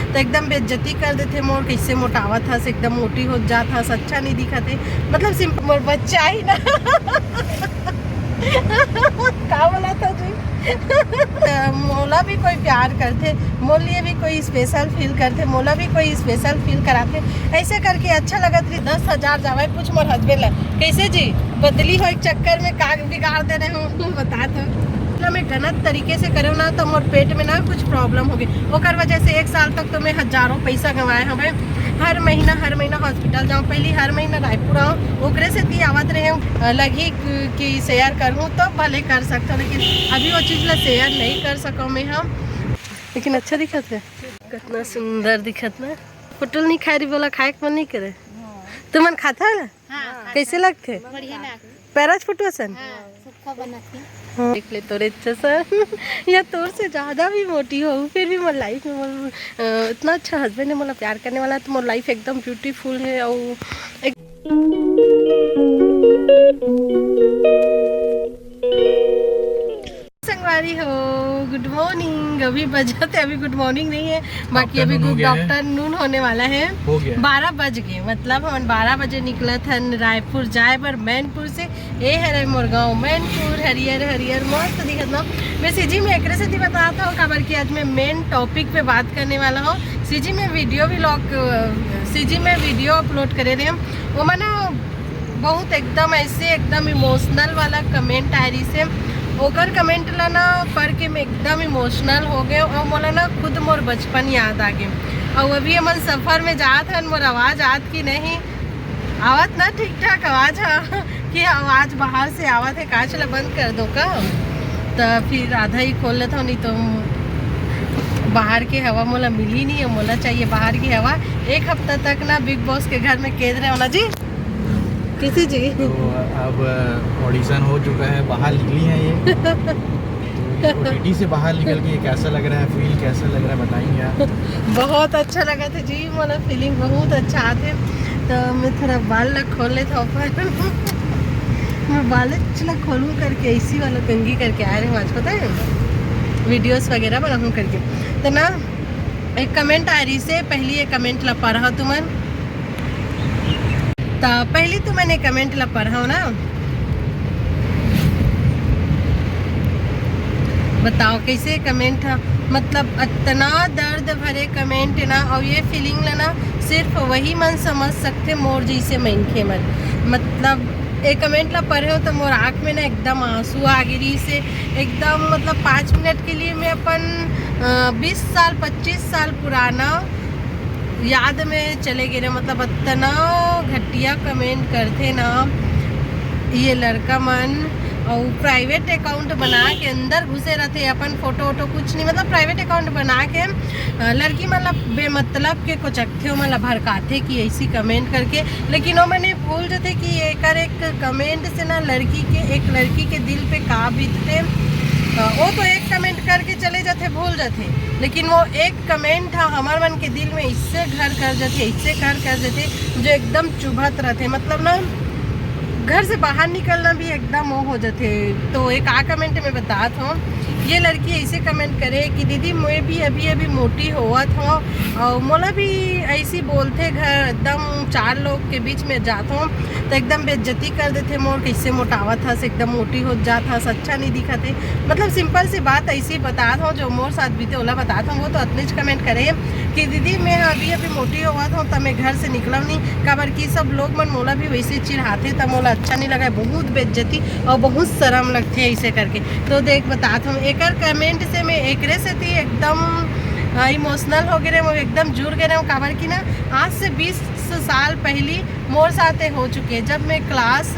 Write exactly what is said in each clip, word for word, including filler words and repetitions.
तो एकदम बेइज्जती कर देथे मोर, "कइसे मोटावत हस, एकदम मोटी हो जात हस, अच्छा नहीं दिखत हे।" मतलब सिंपल, मोर बच्चा ही ना का बोला था जी? तो मोला भी कोई प्यार करथे, मोर लिए भी कोई स्पेशल फील करथे, मोला भी कोई स्पेशल फील कराथे, ऐसे करके अच्छा लगत रही। दस हजार जावे, पूछ मोर हस्बैंड ला, "कैसे जी, बदली हो एक चक्कर में का बिगाड़ दे रहे हो?" बता तो। मतलब मैं गलत तरीके से करेव ना, तो मोर पेट में ना कुछ प्रॉब्लम हो गई, ओकर वजह से एक साल तक तो मैं हजारों पैसा गंवाए हवे। हर महीना, हर महीना हॉस्पिटल जाऊँ, पहली हर महीना रायपुर आऊँ, ओकरे सेती आवत रहे हूँ। अ, लगही कि, कि शेयर करूँ तो भले कर सकता, लेकिन अभी वो चीज़ ला शेयर नहीं कर सकूँ मैं हम। लेकिन अच्छा दिखत है, कितना सुंदर दिखत ना। फोटो नहीं खाए रही, बोला खाए के मन नहीं करे। तुमन खाता है? हाँ, कैसे लगथे? बढ़िया ना। पैराज फोटो असन? हाँ, सुक्खा बनत हे। हाँ। देख ले तोरे अच्छा सा। या तोर से ज्यादा भी मोटी हो, फिर भी मोर लाइफ में मोर, अ, इतना अच्छा हस्बैंड है, मोला प्यार करने वाला है, तो मोर लाइफ एकदम ब्यूटीफुल है। और एक संगवारी हो, गुड मॉर्निंग। अभी बजत हे, अभी गुड मॉर्निंग नहीं है, बाकी अभी गुड आफ्टरनून होने वाला है। हो गया। बारह बज गए, मतलब हम बारह बजे निकलत हन रायपुर जाए बर मैनपुर से। ए हरे मोर गाँव मैनपुर, हरियर हरियर मस्त दिखत ना। मैं सीजी में एकरे सेती बतात हूँ, काबर कि आज मैं मेन टॉपिक पे बात करने वाला हूँ। सीजी में वीडियो व्लॉग, सीजी में वीडियो अपलोड करे रहे हम, वो ना बहुत एकदम ऐसे एकदम इमोशनल वाला कमेंट आए रही से। ओकर कमेंट ला ना पढ़ के मैं एकदम इमोशनल हो गए और मोला ना खुद मोर बचपन याद आ गए। और अभी हमन सफर में जात हन, मोर आवाज आत कि नहीं आवत ना ठीक ठाक आवाज, हाँ, कि आवाज बाहर से आवत है, कांच ला बंद कर दो का? तो फिर आधा ही खोल लेता हूँ, नहीं तो बाहर के हवा मोला मिली नहीं है, मोला चाहिए बाहर की हवा। एक हफ्ता तक ना बिग बॉस के घर में कैद रहे हो ना जी। किसी जी। तो अब ऑडिशन हो चुका है, बाहर निकली हैं ये। तो ओटीटी से बाहर निकल के कैसा लग रहा है, फील कैसा लग रहा है, बताएंगे आप? बहुत अच्छा लगा था जी, मोला फीलिंग बहुत अच्छा आथे। तो मैं थोड़ा बाल ला खोल लेता हूँ पर मैं बाल ला खोलूँ करके इसी वाला कंघी करके आ रहे हूँ आज, पता है, वीडियोस वगैरह बनाऊँ करके। तो ना एक कमेंट आ रही से, पहली ये कमेंट ला पढ़ा तुमन। त पहली तुमन ये कमेंट ला पढ़ो ना, बताओ कैसे कमेंट है। मतलब इतना दर्द भरे कमेंट ना, और ये फीलिंग ला ना सिर्फ वही मन समझ सकथे, मोर जैसे मनखे मन। मतलब ये कमेंट ला पढ़े हो तो मोर आँख में ना एकदम आंसू आ गिरी से एकदम। मतलब पाँच मिनट के लिए मैं अपन, अ, बीस साल, पच्चीस साल पुराना याद में चले गए रहे। मतलब इतना घटिया कमेंट करथे ना ये लड़का मन। और प्राइवेट अकाउंट बना के अंदर घुसे रहथे, अपन फोटो वोटो कुछ नहीं, मतलब प्राइवेट अकाउंट बना के, अ, लड़की मन ला बेमतलब के कोचकथे, ओमन ला भड़काथे कि ऐसी कमेंट करके। लेकिन ओमन ये भूल जथे कि एकर एक कमेंट से ना लड़की के, एक लड़की के दिल पे का बीतथे। अ, वो तो एक कमेंट करके चले जाथे, भूल जाथे, लेकिन वो एक कमेंट ह हमर मन के दिल में इससे घर कर जथे, इससे घर कर जथे, जो एकदम चुभत रहथे। मतलब ना घर से बाहर निकलना भी एकदम वो हो जथे। तो एक आ कमेंट में बतात हूँ, ये लड़की ऐसे कमेंट करे कि दीदी मैं भी अभी अभी मोटी होवत हूँ और मोला भी ऐसी बोलथे घर एकदम चार लोग के बीच में जात हूँ तो एकदम बेइज्जती कर देथे मोर, कैसे मोटावत हस, एकदम मोटी हो जात हस, अच्छा नहीं दिखत हे। मतलब सिंपल सी बात ऐसी बतात हूँ, जो मोर साथ बीते ओला बतात हूँ। वो तो अतनेच कमेंट करे कि दीदी मैं अभी अभी मोटी होवत हूँ त मैं घर से निकलव नहीं, काबर कि सब लोग मन मोला भी वैसे चिढ़ाथे त मोला अच्छा नहीं लगा, बहुत बेइज्जती और बहुत शर्म लगथे ऐसे करके। तो देख बतात हूँ एकर कमेंट से मैं एकरे सेती एकदम इमोशनल हो गए रहे हूँ, एकदम जुड़ गए रहे हूँ, काबर कि ना आज से बीस साल पहली मोर साथ हो चुके, जब मैं क्लास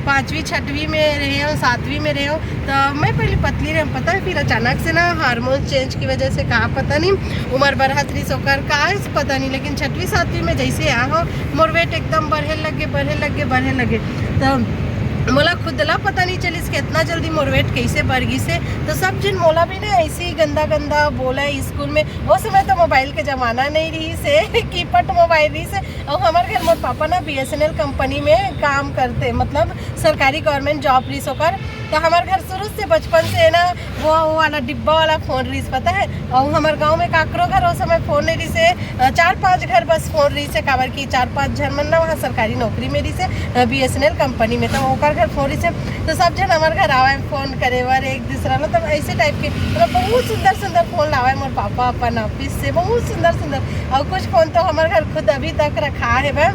पाँचवीं छठवीं में रहे हूँ, सातवीं में रहे हूँ, तो मैं पहले पतली रहे हूँ, पता है, फिर अचानक से ना हार्मोन चेंज की वजह से कहाँ पता नहीं उम्र बढ़त रही, ओकर का है पता नहीं, लेकिन छठवीं सातवीं में जैसे आ हो मोर वेट एकदम बढ़े लगे, बढ़े लगे, बढ़े लगे। तो मोला खुद ला पता नहीं चलिस कि इतना जल्दी मोर वेट कैसे बढ़ गिस हे। तो सब झन मोला भी ना ऐसे ही गंदा गंदा बोला स्कूल में। वो समय तो मोबाइल के जमाना नहीं रहिस हे कीपैड मोबाइल रहिस हे। और हमारे घर मोर पापा ना बीएसएनएल कंपनी में काम करते, मतलब सरकारी गवर्नमेंट जॉब रहिस ओकर। तो हमारे घर शुरू से बचपन से ना वो, वो वाला डिब्बा वाला फोन रहिस, पता है। और हमारे गांव में काकरो घर वो समय फोन नहीं रहिस हे, अ, चार पांच घर बस फोन रहिस हे, काबर कि चार पांच झन मन ना वहाँ सरकारी नौकरी में रहिस हे, बीएसएनएल कंपनी में। तो ओकर घर फोन रहिस हे, तो सब झन हमारे घर आवे फोन करे बर एक दूसरा ला। तो ऐसे टाइप के मतलब बहुत सुंदर सुंदर फोन लावे मोर पापा अपन ऑफिस से, बहुत सुंदर सुंदर। और कुछ फोन तो हमारे घर खुद अभी तक रखा है बा,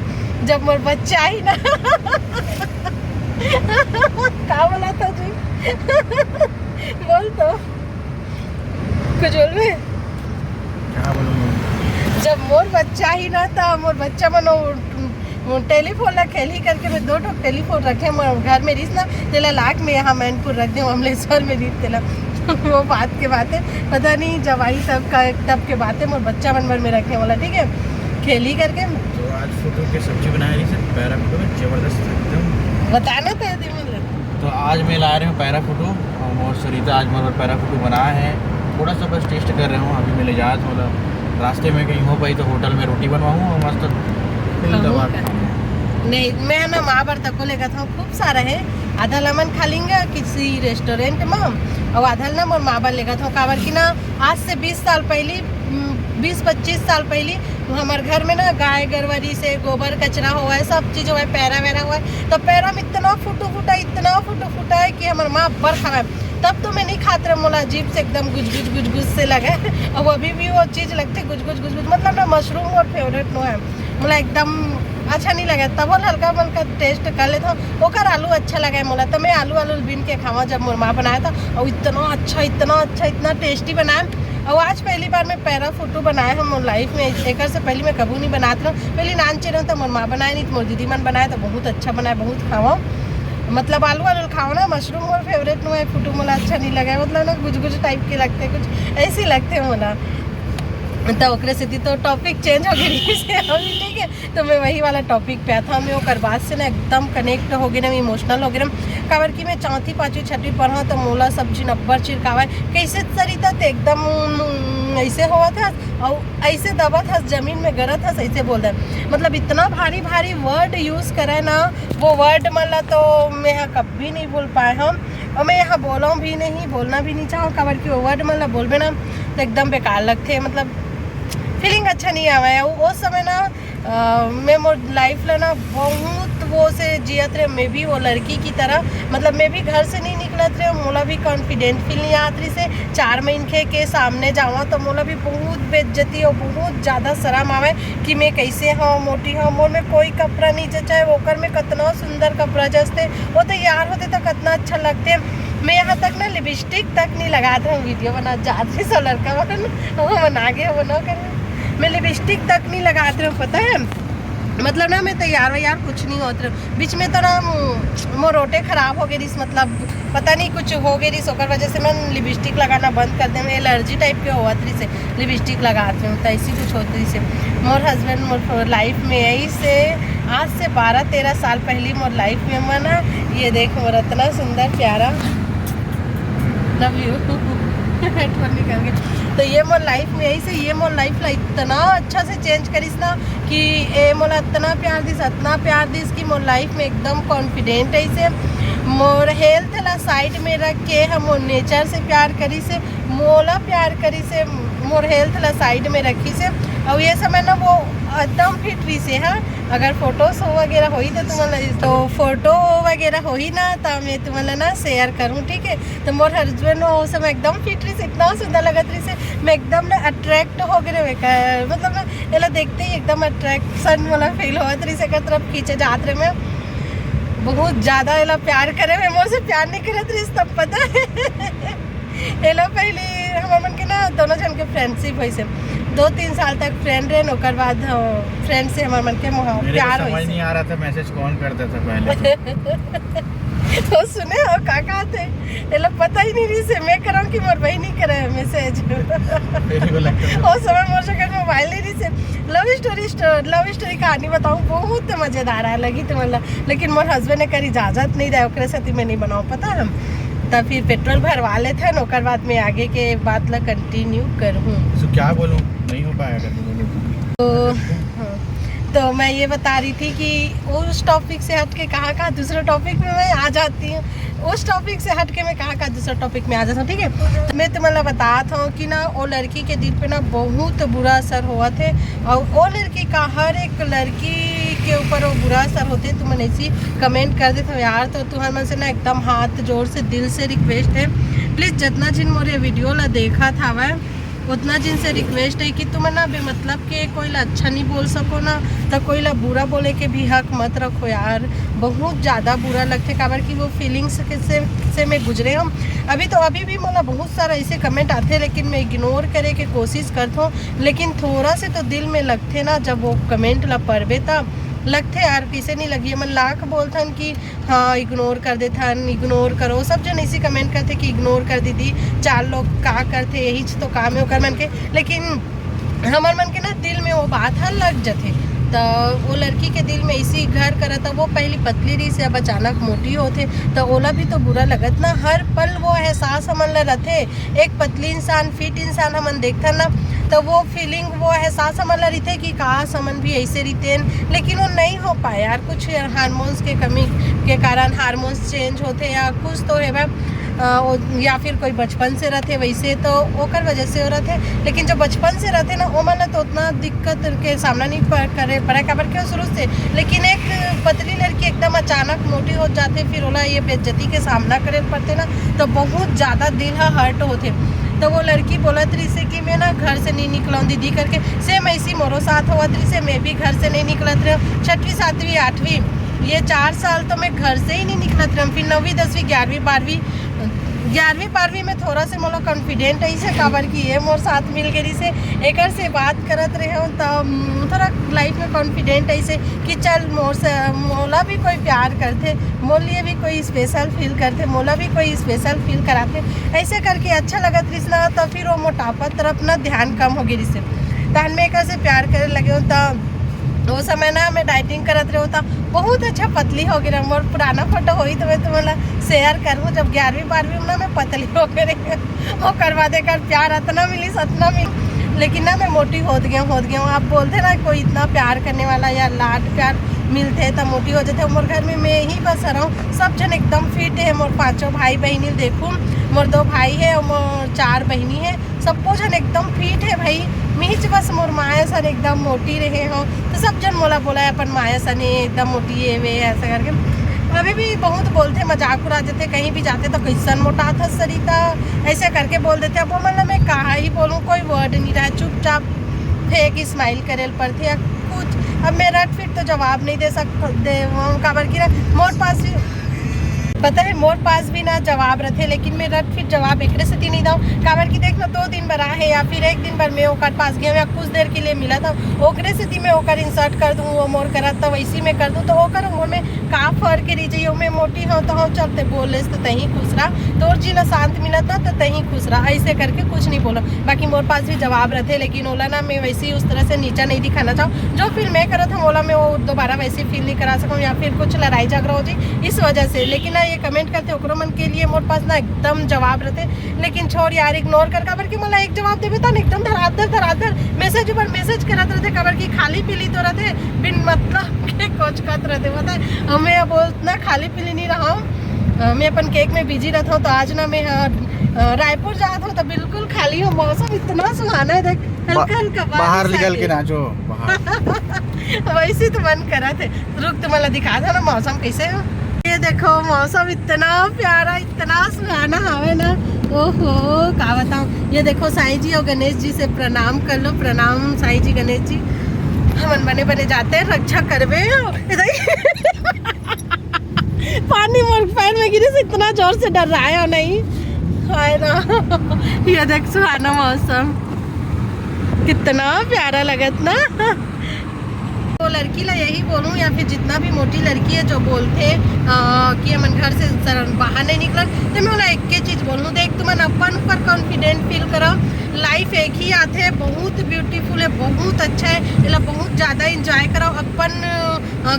जब मोर बच्चा ही ना का बोला था जी? बोल तो, कुछ बोलबे? क्या बोलूँ? जब मोर बच्चा ही ना था, मोर बच्चा मन वो, वो टेलीफोन ला खेलही करके मैं दो ठो टेलीफोन रखे मोर घर में रहिस ना, तेला लाके मैं यहाँ मैनपुर रख देंव, अमलेश्वर में रहिस तेला। वो बात के बात है, पता नहीं जब आई तब का, तब के बात है, मोर बच्चा मन बर में रखे वाला, ठीक है, खेलही करके। तो आज फोटो के सब्जी बनाए रहिस हे, पैरा फोटो में जबरदस्त एकदम। बताना तो है, दिमाग में। तो आज मैं ला रहे हूँ पैरा फोटो, और सरिता आज मोर पैरा फोटो बनाए हे। थोड़ा सा बस टेस्ट कर रहे हूँ, अभी मैं ले जात हूँ, मतलब रास्ते में कहीं हो पाई तो होटल में रोटी बनवाऊँ और मस्त फुल दबा के खाऊँ। नहीं, मैं ना माँ बर तको लेगत हूँ, खूब सारा है, आधा ला मैं खा लेंगे किसी रेस्टोरेंट में, और आधा ला ना मोर माँ बर लेगत हूँ, काबर कि ना आज से बीस साल पहली, उम, बीस पच्चीस साल पहली हमारे घर में ना गाय गरवा रहिस हे, गोबर कचरा होवय, सब चीज होवय, पैरा वैरा होवय, तो पैरा में इतना फुटू फुटा, इतना फुटू फुटा है कि हमारे माँ बर खावे। तब तो मैं नहीं खात रहे, मोला अजीब से एकदम गुज गुज गुज गुज से लगे। अब अभी भी वो चीज लगथे गुज गुज गुज गुज, मतलब ना मशरूम मोर फेवरेट नो है, मोला एकदम अच्छा नहीं लगे। तब वो हल्का मन का टेस्ट कर लेता हूँ, ओकर आलू अच्छा लगे मोला, तो मैं आलू आलू बीन के खावा जब मोर माँ बनाया था, और इतना अच्छा, इतना अच्छा, इतना टेस्टी बनाया। और आज पहली बार मैं पैरा फोटो बनाए हूँ मोर लाइफ में, एकर से पहले मैं कभू नहीं बनात रहूँ। पहले नानचे रहूँ तो मोर माँ बनाए नहीं, तो मोर दीदी मन बनाए तो बहुत अच्छा बनाए, बहुत खावा। मतलब आलू आलू खावा ना, मशरूम मोर फेवरेट नो है, फोटो मोला अच्छा नहीं लगा, मतलब ना गुज गुज टाइप के लगते, कुछ ऐसे लगते मोला। तो ओकरे सेती तो टॉपिक चेंज हो गई से अभी, ठीक है। तो मैं वही वाला टॉपिक पे आत हूँ, मैं ओकर बाद से ना एकदम कनेक्ट हो गे ना, इमोशनल हो गे ना, काबर कि मैं चौथी पाँचवीं छठवीं पढ़ा तो मोला सब झिन अब्बड़ चिरकावय, कैसे सरिता ते एकदम ऐसे होवत हस और ऐसे दबत हस, जमीन में गरत हस, ऐसे बोल दे। मतलब इतना भारी भारी वर्ड यूज करे ना, वो वर्ड मन ला तो मैं हा कभी नहीं भूल पाए हूँ, और मैं यहाँ बोलूँ भी नहीं, बोलना भी नहीं चाहूँ, काबर कि वो वर्ड मन ला बोलबे ना तो एकदम बेकार लगथे, मतलब फीलिंग अच्छा नहीं आवे। वो, वो समय ना अ, मैं मोर लाइफ ला ना बहुत वो से जियत रहे, मैं भी वो लड़की की तरह, मतलब मैं भी घर से नहीं निकलत रहे, मोला भी कॉन्फिडेंट फील नहीं आत रहिस हे। चार मनखे के सामने जावा तो मोला भी बहुत बेइज्जती और बहुत ज्यादा शर्म आवे कि मैं कैसे हूँ, मोटी हूँ, मोर में कोई कपड़ा नहीं जचाए, ओकर में कितना सुंदर कपड़ा जचते, वो तैयार होते तो कितना अच्छा लगते। मैं यहाँ तक ना लिपस्टिक तक नहीं लगात रहे, वीडियो बना जात रहे, सब लड़का मन वो बना के वो ना करे, मैं लिपस्टिक तक नहीं लगात रहे, पता है। मतलब ना मैं तैयार वैयार कुछ नहीं होत रहे, बीच में तो ना मो-, मोर ओटे खराब हो गई रहिस, मतलब पता नहीं कुछ हो गई रहिस, ओकर वजह से मैं लिपस्टिक लगाना बंद कर दे, एलर्जी टाइप के होवत रहिस हे लिपस्टिक लगात रहे, तो ऐसी कुछ होत रहिस हे। मोर हस्बैंड मोर लाइफ में ऐसे आज से बारह तेरह साल पहली मोर लाइफ में मना, ये देख मोर इतना सुंदर प्यारा, लव यू हेडफोन निकाल के। तो ये मोर लाइफ में ऐसे, ये मोर लाइफ ला इतना अच्छा से चेंज करिस ना कि ए मोला इतना प्यार दिस, इतना प्यार दिस कि मोर लाइफ में एकदम कॉन्फिडेंट ऐसे, मोर हेल्थ ला साइड में रख के हम मोर नेचर से प्यार करिस हे, मोला प्यार करिस हे, मोर हेल्थ ला साइड में रखिस हे। और ये समय ना वो एकदम फिट रहिस हे, हाँ। अगर फोटोज हो वगैरह होही तो तुमन ला, तो फोटो वगैरह होही ना तो मैं तुमन ला ना शेयर करूँ, ठीक है। तो मोर हस्बैंड वो समय एकदम फिट रहिस, इतना सुंदर लगत रहिस हे, मैं एकदम ना अट्रैक्ट हो गए रहे, मतलब ना एला देखते ही एकदम अट्रैक्शन वाला फील होत रहिस हे, एकर तरफ खींचे जात रहे मैं। बहुत ज्यादा एला प्यार करे, मैं मोर से प्यार नहीं करत रहिस, तब पता है। एला पहले हमर मन के ना दोनों झन के फ्रेंडशिप होइस हे, दो तीन साल तक फ्रेंड रहे, ओकर बाद फ्रेंड से हमर मन के मोह-, मेरे को प्यार समझ होइस हे। नहीं आ रहा था मैसेज कौन करता था पहले तो। तो सुने हो का कहत हे, एला पता ही नहीं रहिस हे मैं करंव कि मोर बहिनी करे मैसेज। मेरे को लगता था। ओ समय मोर जगह मोबाइल नहीं रहिस हे, लव स्टोरी, लव स्टोरी कहानी बताऊँ, बहुत मजेदार आय, लगी तुमन ला, लेकिन मोर हस्बैंड एकर इजाजत नहीं दे, ओकरे सेती मैं नहीं बनाऊँ, पता है। तब फिर पेट्रोल भरवा लेथन, ओकर बाद में आगे के बात ला कंटिन्यू करहूँ। तो क्या बोलूँ, नहीं हो पाया अगर नहीं बोलूँ तो। तो हाँ, तो मैं ये बता रही थी कि उस टॉपिक से हट के कहाँ कहाँ दूसरे टॉपिक में मैं आ जाती हूँ, उस टॉपिक से हट के मैं कहाँ कहाँ दूसरा टॉपिक में आ जाता हूँ, ठीक है। तो मैं तुम्हें बतात हूँ कि ना, वो लड़की के दिल पे ना बहुत बुरा असर होवत हे, और वो लड़की का, हर एक लड़की के ऊपर वो बुरा असर होते। तुमन ऐसी कमेंट कर देते हो यार, तो तुहर मन से ना एकदम हाथ जोड़ से, दिल से रिक्वेस्ट है, प्लीज जितना जिन मोर ये वीडियो ला देखत हवय, उतना जिन से रिक्वेस्ट है कि तुमन ना बेमतलब के कोई ला अच्छा नहीं बोल सको ना, तो कोई ला बुरा बोले के भी हक मत रखो यार। बहुत ज़्यादा बुरा लगथे, काबर कि वो फीलिंग्स के से, से मैं गुजरे हूँ। अभी तो, अभी भी मोला बहुत सारा ऐसे कमेंट आथे, लेकिन मैं इग्नोर करे के कोशिश करत हूँ, लेकिन थोड़ा से तो दिल में लगथे ना, जब वो कमेंट ला पढ़बे त लगथे यार, किसे नहीं लगी। मन लाख बोलथन कि हाँ, इग्नोर कर देथन, इग्नोर करो, सब जन ऐसी कमेंट करथे कि इग्नोर कर दीदी, चार लोग का करथे, यही तो काम है ओकर मन के। लेकिन हमर मन के ना दिल में वो बात ह लग जथे। त वो लड़की के दिल में इसी घर करत, वो पहली पतली रही से अब अचानक मोटी होथे, त ओला भी तो बुरा लगत ना। हर पल वो एहसास हमन ला रथे, एक पतली इंसान, फिट इंसान हमन देखथन ना, त वो फीलिंग, वो एहसास हमन ला रहिथे कि काश हमन भी ऐसे रहितेन, लेकिन वो नहीं हो पाए यार। कुछ हार्मोन्स के कमी के कारण हार्मोन्स चेंज होथे या कुछ तो है, या फिर कोई बचपन से रहिथे वैसे, तो ओकर वजह से हो रहिथे। लेकिन जो बचपन से रहिथे ना, ओमन ला तो उतना दिक्कत के सामना नहीं प-, करे पड़े, काबर के शुरू से। लेकिन एक पतली लड़की एकदम अचानक मोटी हो जाथे, फिर ओला ये बेइज्जती के सामना करे पड़थे ना, तो बहुत ज़्यादा दिल ह हर्ट होथे। तो वो लड़की बोलत रहिसे कि मैं ना घर से नहीं निकलूँ दीदी करके। सेम ऐसी मोरो साथ होवत रहिसे, मैं भी घर से नहीं निकलत रहे, छठवीं, सातवीं, आठवीं, ये चार साल तो मैं घर से ही नहीं निकलत रहे। फिर नौवीं, दसवीं, ग्यारहवीं, बारहवीं, ग्यारहवीं, बारहवीं में थोड़ा से मोला कॉन्फिडेंट ऐसे, काबर कि ये मोर साथ मिल गई से, एकर से बात करत रहे हो, तो थोड़ा लाइफ में कॉन्फिडेंट ऐसे कि चल, मोर से, मोला भी कोई प्यार करथे, मोर लिए भी कोई स्पेशल फील करथे, मोला भी कोई स्पेशल फील कराथे, ऐसे करके अच्छा लगत रहिस ना। तो फिर वो मोटापा तरफ ना ध्यान कम हो गई से, तहन में एकर से प्यार करे लगे हो। तो वो समय ना मैं डाइटिंग करत रहे हो, तो बहुत अच्छा पतली हो गई रहे। मोर पुराना फोटो होई तो मैं तुम्हें शेयर करूँ, जब ग्यारहवीं, बारहवीं में ना मैं पतली हो गई रहे। ओकर बाद एकर प्यार अतना मिलिस, अतना मिल, लेकिन ना मैं मोटी होत गया, होत गया। आप बोलथे ना, कोई इतना प्यार करने वाला या लाड प्यार मिलथे त मोटी हो जाथे। मोर घर में मैं ही बस रहूँ, सब जन एकदम फिट है। मोर पांचों भाई बहिनी देखू, मोर दो भाई है और मोर चार बहिनी है, सबको जन एकदम फिट है भाई। मिहिच बस मोर माया सन एकदम मोटी रहे हो, तो सब जन मोला बोला है अपन माया सन एकदम मोटी है वे, ऐसा करके। अभी भी बहुत बोलथे, मजाक उड़ा देथे, कहीं भी जाथे तो कैसन मोटा था सरिता, ऐसे करके बोल देथे। अब वो मतलब मैं कहा ही बोलूँ, कोई वर्ड नहीं रहा, चुपचाप फेक स्माइल करे ल पड़थे या कुछ। अब मैं रट फिट तो जवाब नहीं दे सक दे, काबर कि ना मोर पास भी, पता है, मोर पास भी ना जवाब रथे, लेकिन मैं रट फिट जवाब एकरे सेती नहीं दऊँ, काबर कि देख ना, दो दिन बर आहे या फिर एक दिन बर मैं ओकर पास गया या कुछ देर के लिए मिला था, ओकरे सेती मैं ओकर इंसल्ट कर दूँ, वो मोर करत त वैसी मैं कर दूँ, तो ओकर मोर में का फर्क रही जाइए। मैं मोटी हूँ तो हम चलते बोले तो तही खुश रहा, तोर जी ला शांत मिलत ना तो तही खुश रहा, ऐसे करके कुछ नहीं बोलो। बाकी मोर पास भी जवाब रथे, लेकिन ओला ना मैं वैसे ही उस तरह से नीचा नहीं दिखाना चाहूँ। जो फील मैं करत हूँ ओला मैं वो दोबारा वैसे फील नहीं करा सकूँ या फिर कुछ लड़ाई झगड़ा हो जाए इस वजह से। लेकिन ना ये कमेंट करथे ओकरो मन के लिए मोर पास ना एकदम जवाब रथे, लेकिन छोड़ यार, इग्नोर कर, काबर कि मोला एक जवाब देबे त ना एकदम धराधर धराधर मैसेज ऊपर मैसेज करत रथे, काबर कि खाली पीली तो रथे, बिन मतलब के कोचकत रथे। पता है, मैं अब ना खाली पीली नहीं रहा हूँ, अ, मैं अपन केक में बिजी रहता हूँ। तो आज ना मैं, अ, अ, रायपुर जात हूँ तो बिल्कुल खाली हूँ। मौसम इतना सुहाना है, देख, हल्का हल्का बाहर निकल के नाचो बाहर। वैसे तो मन करा थे। रुक, तुम्हारा दिखा था ना मौसम कैसे हो। ये देखो, मौसम इतना प्यारा, इतना सुहाना हवे ना। ओहो, का बताऊं। ये देखो, साईं जी और गणेश जी से प्रणाम कर लो, प्रणाम साईं जी, गणेश जी। हमन बने बने जाते हैं, रक्षा करबे। पानी मोर पैर में गिरे से इतना जोर से डर रहा है नहीं, हाय ना। ये देख, सुहाना मौसम, कितना प्यारा लगत ना। वो लड़की ला यही बोलूँ, या फिर जितना भी मोटी लड़की है जो बोलथे अ, कि हमन घर से सर बाहर नहीं निकलन, तो मैं ओला एक चीज बोलूँ, देख, तुमन अपन ऊपर कॉन्फिडेंट फील करो। लाइफ एक ही आथे, बहुत ब्यूटीफुल है, बहुत अच्छा है, एला बहुत ज्यादा एंजॉय करो। अपन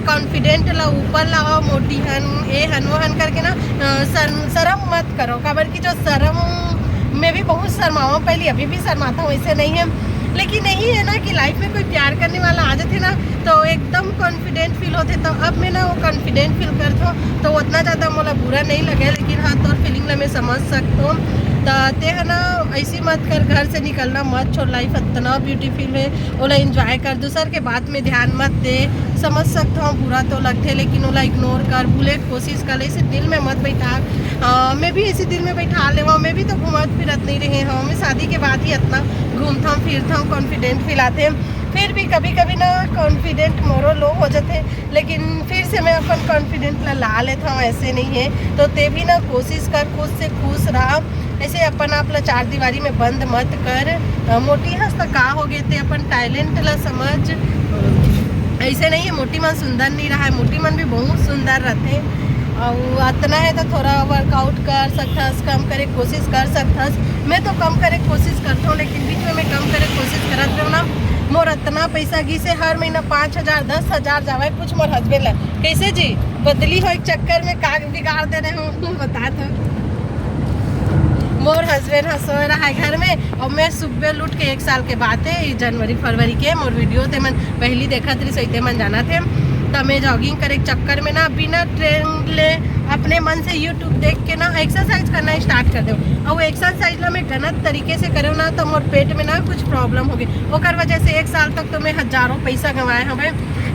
कॉन्फिडेंट ला ऊपर लाओ, मोटी हन, ए हन, वो हन करके ना अ, शर्म शर्म मत करो, काबर कि जो शर्म में भी बहुत शर्मावा पहले, अभी भी शर्माता हूँ, ऐसे नहीं है। लेकिन यही है ना कि लाइफ में कोई प्यार करने वाला आ जाते ना, तो एकदम कॉन्फिडेंट फील होते। तो अब मैं ना वो कॉन्फिडेंट फील करता हूँ, तो उतना ज़्यादा मोला बुरा नहीं लगे। लेकिन हाँ, तोर फीलिंग ला मैं समझ सकता हूँ। तो ते है ना, ऐसी मत कर, घर से निकलना मत छोड़, लाइफ इतना ब्यूटीफुल है, ओला एंजॉय कर, दूसर के बात में ध्यान मत दे। समझ सकता हूँ, बुरा तो लगते, लेकिन ओला इग्नोर कर, भूले कोशिश कर, ऐसे दिल में मत बैठा। अ, मैं भी ऐसे दिल में बैठा लेवा, मैं भी तो घूमत फिरत नहीं रहे हूँ, मैं शादी के बाद ही इतना घूमता हूँ, फिरता हूँ, कॉन्फिडेंट फील आते। फिर भी कभी कभी ना कॉन्फिडेंट मोरो लो हो जाते, लेकिन फिर से मैं अपन कॉन्फिडेंट ला, ला लेता हूँ, ऐसे नहीं है। तो ते भी ना कोशिश कर, खुद से खुश रहा, ऐसे अपन आप ला चार दीवारी में बंद मत कर। अ, मोटी हस त का हो गे, ते अपन टैलेंट ला समझ। ऐसे नहीं है मोटी मन सुंदर नहीं रहा है, मोटी मन भी बहुत सुंदर रहते। और अतना है तो थोड़ा वर्कआउट कर सकथस, कम करे कोशिश कर सकथस। मैं तो कम करे कोशिश करता हूँ, लेकिन बीच में मैं कम करे कोशिश करत रहूँ ना, मोर अतना पैसा गिसे, हर महीना पाँच हजार, दस हजार जावे। पूछ मोर हस्बैंड ला, कैसे जी, बदली हो एक चक्कर में का बिगाड़ दे रहे हो? बता तो। मोर हस्बैंड ह सोए रहा है घर में, और मैं सुबह उठ के, एक साल के बात है, ये जनवरी फरवरी के, मोर वीडियो ते मन पहली देखत रही, सही ते मन जाना थे। तो मैं जॉगिंग करे के चक्कर में ना, बिना ट्रेन ले, अपने मन से यूट्यूब देख के ना एक्सरसाइज करना स्टार्ट कर दो। और वो एक्सरसाइज ला मैं गलत तरीके से करूँ ना, तो मोर पेट में ना कुछ प्रॉब्लम हो गई। ओकर वजह से एक साल तक तो मैं हजारों पैसा गंवाए हवे।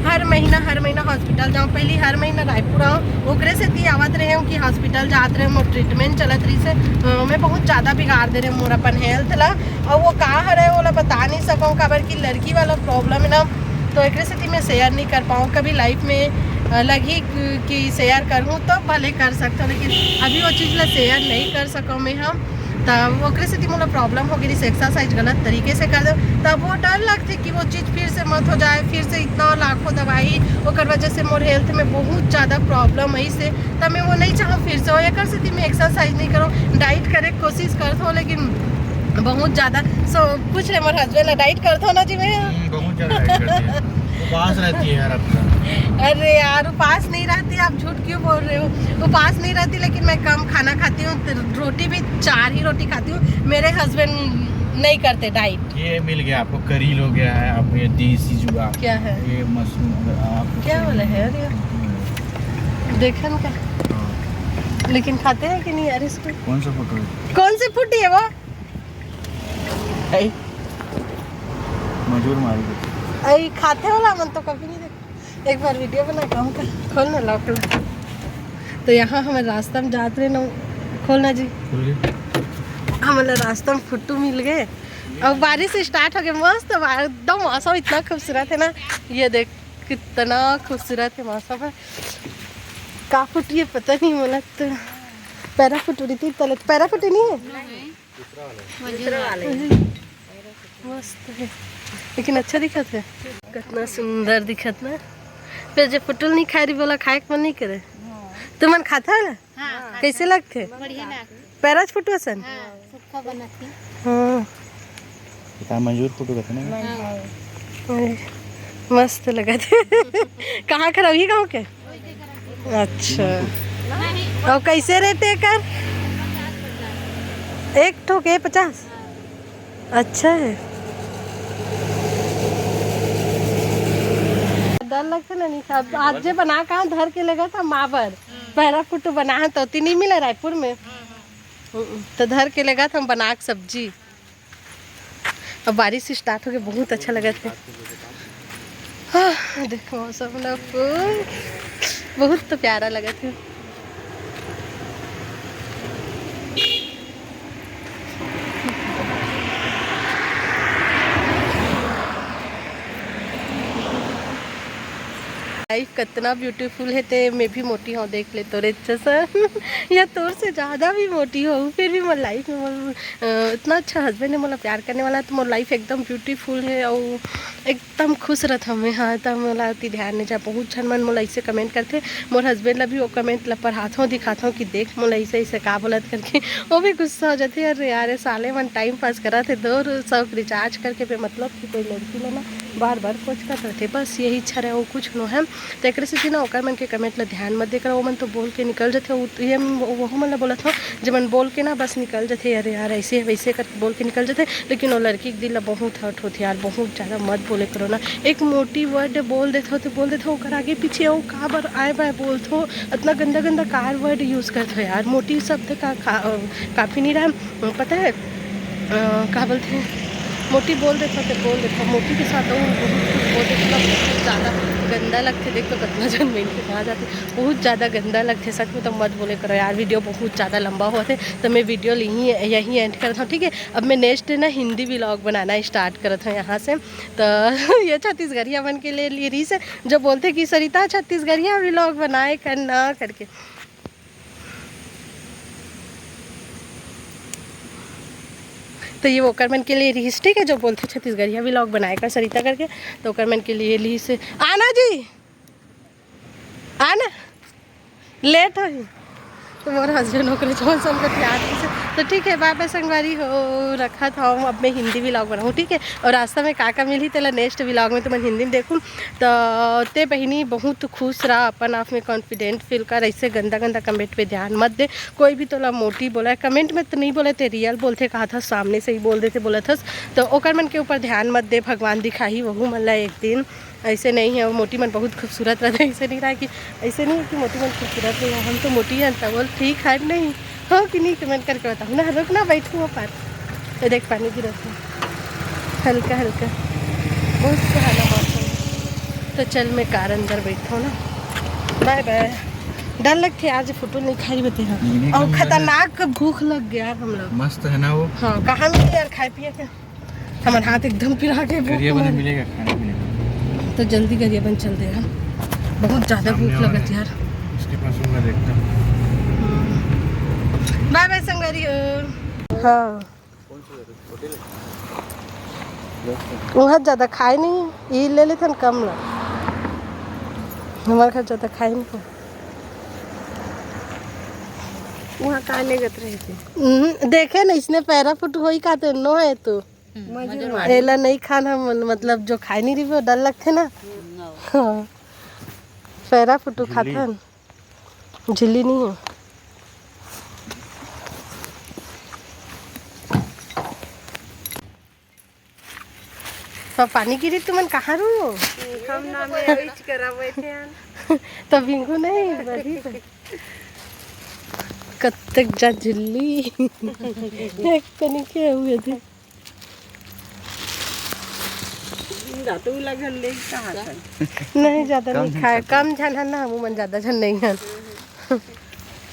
हर महीना, हर महीना हॉस्पिटल जाऊँ। पहली हर महीना रायपुर आऊँ, ओकरे सेती आवत रहे हूँ कि हॉस्पिटल जात रहे, मोर ट्रीटमेंट चलत रही से। अ, मैं बहुत ज़्यादा बिगाड़ दे रहे हूँ मोर अपन हेल्थ ला। और वो का हरे, ओला बता नहीं सकूँ, काबर कि लड़की वाला प्रॉब्लम है ना, तो एकरे सेती मैं शेयर नहीं कर पाऊँ। कभी लाइफ में अ, लगही कि शेयर करूँ, तो भले कर सकता हूँ, लेकिन अभी वो चीज़ ला शेयर नहीं कर सकूँ मैं हम। तब ओकरे सेती मोला प्रॉब्लम हो गई, एक्सरसाइज गलत तरीके से कर दो, तब वो डर लगते कि वो चीज़ फिर से मत हो जाए, फिर से इतना लाखों दवाई, ओकर वजह से मोर हेल्थ में बहुत ज़्यादा प्रॉब्लम है। इसे तब मैं वो नहीं चाहूँ फिर से हो, एकर सेती मैं एक्सरसाइज नहीं करूँ, डाइट करे के कोशिश करत हूँ, लेकिन बहुत ज़्यादा। सो पूछ ले मोर हस्बैंड ला, डाइट करत हो ना जी? मैं हम्म, बहुत ज़्यादा डाइट करती है। उपास रहती है यार अपना। अरे यार, उपास नहीं रहती, आप झूठ क्यों बोल रहे हो? उपास नहीं रहती, लेकिन मैं कम खाना खाती हूँ, तो रोटी भी चार ही रोटी खाती हूँ। मेरे हस्बैंड नहीं करते डाइट। ये मिल गया आपको, करी हो गया है, आप ये देसी जुगाड़। क्या है? ये मशरूम, अगर आपको क्या चाहिए। वाला है यार ये? देखन का। हाँ। लेकिन खाते हैं कि नहीं यार इसको? कौन सा फोटो है? कौन सी फुटी है वो? ऐ, मजूर मार दे। ऐ, खाते वाला मन तो कभी नहीं देखा। एक बार वीडियो बना के हमका खोल ना, लॉक ला। तो यहाँ हमर रास्ता में जात रहे ना, खोल ना जी। खुल गए। हमला रास्ता में फुट्टू मिल गए। अब बारिश स्टार्ट हो गई, मस्त बा, एकदम मौसम इतना खूबसूरत है ना। ये देख, कितना खूबसूरत है मौसम है। का फुटी है पता नहीं, मोला तो पैरा फुटू रही थी, तले पैरा फुटी नहीं है। मस्त है, लेकिन अच्छा दिखत है। कितना सुंदर दिखत ना। फिर जो पुटुल नहीं खाए रही, बोला खाए के मन नहीं करे। तुमन खाता है ना? हाँ, कैसे लगथे? बढ़िया ना। पैराज फुटू असन? हाँ, सुक्खा बनत है। हाँ। कितना मंजूर फुटू कहते ना। हाँ। अरे, मस्त लगत है। कहाँ के रही, गाँव के? अच्छा। और कैसे रेट है एकर? एक ठो के पचास? अच्छा है। डर लगता ना, नहीं था। आज जे बना कहाँ धर के लेगा था माँ बर। पैरा फुटू बना है तो तीन ही मिला रायपुर में। हम्म, तो धर के लेगा था हम बना के सब्जी। अब बारिश स्टार्ट हो गई, बहुत अच्छा लगत है। हाँ, देखो मौसम ना फूल बहुत तो प्यारा लगत है। लाइफ कतना ब्यूटीफुल हे, ते मैं भी मोटी हूँ, देख ले तोरे जैसा या तोर से ज़्यादा भी मोटी हो, फिर भी मोर लाइफ में मोर, अ, इतना अच्छा हस्बैंड है, मोला प्यार करने वाला, तो मोर लाइफ एकदम ब्यूटीफुल है और एकदम खुश रहत हमें। हाँ, त मोला अति ध्यान नहीं जा, बहुत झन मन मोला ऐसे कमेंट करते, मोर हस्बैंड ला भी वो कमेंट ला पढ़ात हूँ, दिखात हूँ कि देख मोला ऐसे ऐसे का बोलत करके, वो भी गुस्सा हो जाते। अरे यार, ये साले मन टाइम पास करत हे, दो सौ रिचार्ज करके बेमतलब की कोई लड़की ला ना बार बार कोच करत रहते, बस यही इच्छा रहे, वो कुछ नो है। तो एक से ना ओकर मन के कमेंट ला ध्यान मत देकर, वो मन तो बोल के निकल जाते। वो ये वहू मन ला बोलत हूँ, जे मन बोल के ना बस निकल जाते, अरे यार ऐसे वैसे करके बोल के निकल जाते, लेकिन वो लड़की के दिल ला बहुत हर्ट होते यार, बहुत ज़्यादा मत बोले करो ना। एक मोटी वर्ड बोल देथो तो बोल देथो, ओकर आगे पीछे वो का बर आए बाय बोलथो, इतना गंदा गंदा कार वर्ड यूज़ करथो यार। मोटी शब्द का, का काफ़ी नहीं रहा, पता है, अ, का बोलते हैं, मोटी बोल देथो तो बोल देथो, मोटी के साथ वो बहुत कुछ बोल देथो ना, बहुत ज़्यादा गंदा लगते। देख तो कितना जन मिल के कहाँ जाते, बहुत ज़्यादा गंदा लगते सच में। तो मत बोले करो यार, वीडियो बहुत ज़्यादा लंबा होते, तो मैं वीडियो यहीं यहीं एंड करता हूँ, ठीक है। अब मैं नेक्स्ट ना हिंदी व्लॉग बनाना स्टार्ट करत हूँ यहाँ से। तो ये छत्तीसगढ़िया मन के लिए, लिए रही से जो बोलते कि सरिता छत्तीसगढ़िया व्लॉग बनाए कर ना करके, तो ये ओकर मन के लिए रहीस, ठीक है, जो बोलते छत्तीसगढ़िया व्लॉग बनाए कर सरिता करके, तो ओकर मन के लिए रहीस। आना जी, आना, लेट होही। तो मोर हस्बैंड ओकरे जोन संग बतियात रहीस। तो ठीक है, बाय बाय संगवारी हो, रखत हूँ। अब मैं हिंदी व्लॉग बनाऊँ, ठीक है, और रास्ता में का का मिलही तेला नेक्स्ट व्लॉग में तुमन हिंदी में देखूँ। तो ते बहिनी बहुत खुश रहा, अपन आप में कॉन्फिडेंट फील कर, ऐसे गंदा गंदा कमेंट पे ध्यान मत दे। कोई भी तोला मोटी बोला है कमेंट में तो नहीं बोला, ते रियल बोलते कहा था, सामने से ही बोल देते बोला था। तो ओकर मन के ऊपर ध्यान मत दे, भगवान दिखाही वहू मन ला एक दिन। ऐसे नहीं है, वो मोटी मन बहुत खूबसूरत रहते, ऐसे नहीं रहा कि, ऐसे नहीं है कि मोटी मन खूबसूरत नहीं है। हम तो मोटी हैं तब बोल ठीक है नहीं हो कि नहीं, कमेंट करके बताओ ना। रुक ना, बैठू वो पार, ये देख पानी गिरत है हल्का हल्का, बहुत सुहाना मौसम। तो चल मैं कार अंदर बैठो ना, बाय बाय। डर लगते आज फोटो नहीं खाई बते हैं। नहीं, नहीं, और एकदम खतरनाक भूख लग गया यार हम लोग। मस्त है ना वो। हाँ, कहाँ मिले यार खाए पिए के? हमारे हाथ एकदम पिरा के भूख करिया बने मर। मिलेगा खाने पीने का। तो जल्दी करिया बन चलते हैं हम, बहुत ज़्यादा सामने भूख और लगत है। यार। उसके पास होगा, देखता हूँ। बाय बाय संगवारी हो। हाँ, वहाँ ज़्यादा खाए नहीं, ये ले लेथन कम ला। हमारे घर ज़्यादा खाए नहीं। वहाँ का ले गत रहे थे। हम्म, देखे ना, इसने पैरा फुट होई का तो नो है तो। हम्म, मजूर मजूर वाली। एला नहीं खाना मन, मतलब जो खाए नहीं रही वो डर लगते ना। हम्म, हाँ। पैरा फुटू झिल्ली। खाथन। झिल्ली नहीं है। तो पानी गिरी तुमन कहाँ रू? हम ना में अइच करा बैठे हन। तो बिंगू नहीं, बड़ी तो। कत्तक जा झिल्ली। एक कनी के हुए थे। रातू लगन ले कहाँ था? नहीं, ज़्यादा कम नहीं झन खाए, खाते। कम झन है ना, हम मन ज़्यादा झन नहीं है।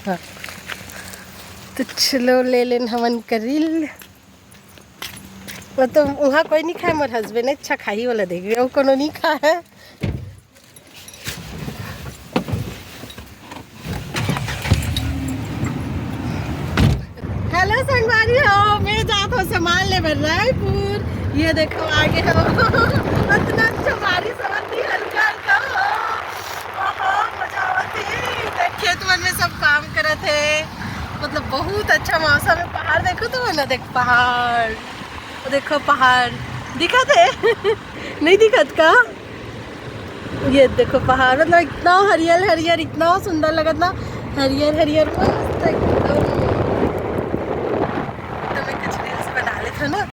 हाँ। तो चलो ले लेन हमन करील। वो तो वहाँ कोई नहीं खाए, मोर हस्बैंड अच्छा खाही वाला देख रहे, वो कोनो नहीं खाए। हेलो संगवारी हो, मैं जात हूँ सामान ले बर रायपुर। ये देखो आगे हो। इतना अच्छा बारिश होती हल्का हल्का हो। ओहो, मजा आवत है। देख खेत मन में सब काम करत है, मतलब बहुत अच्छा मौसम है। पहाड़ देखो तो ना, देख पहाड़, वो देखो पहाड़ दिखत है। नहीं दिखत का? ये देखो पहाड़, मतलब इतना हरियर हरियर, इतना सुंदर लगत ना, हरियर हरियर मस्त एकदम। तो मैं कुछ रील्स बना लेता ना,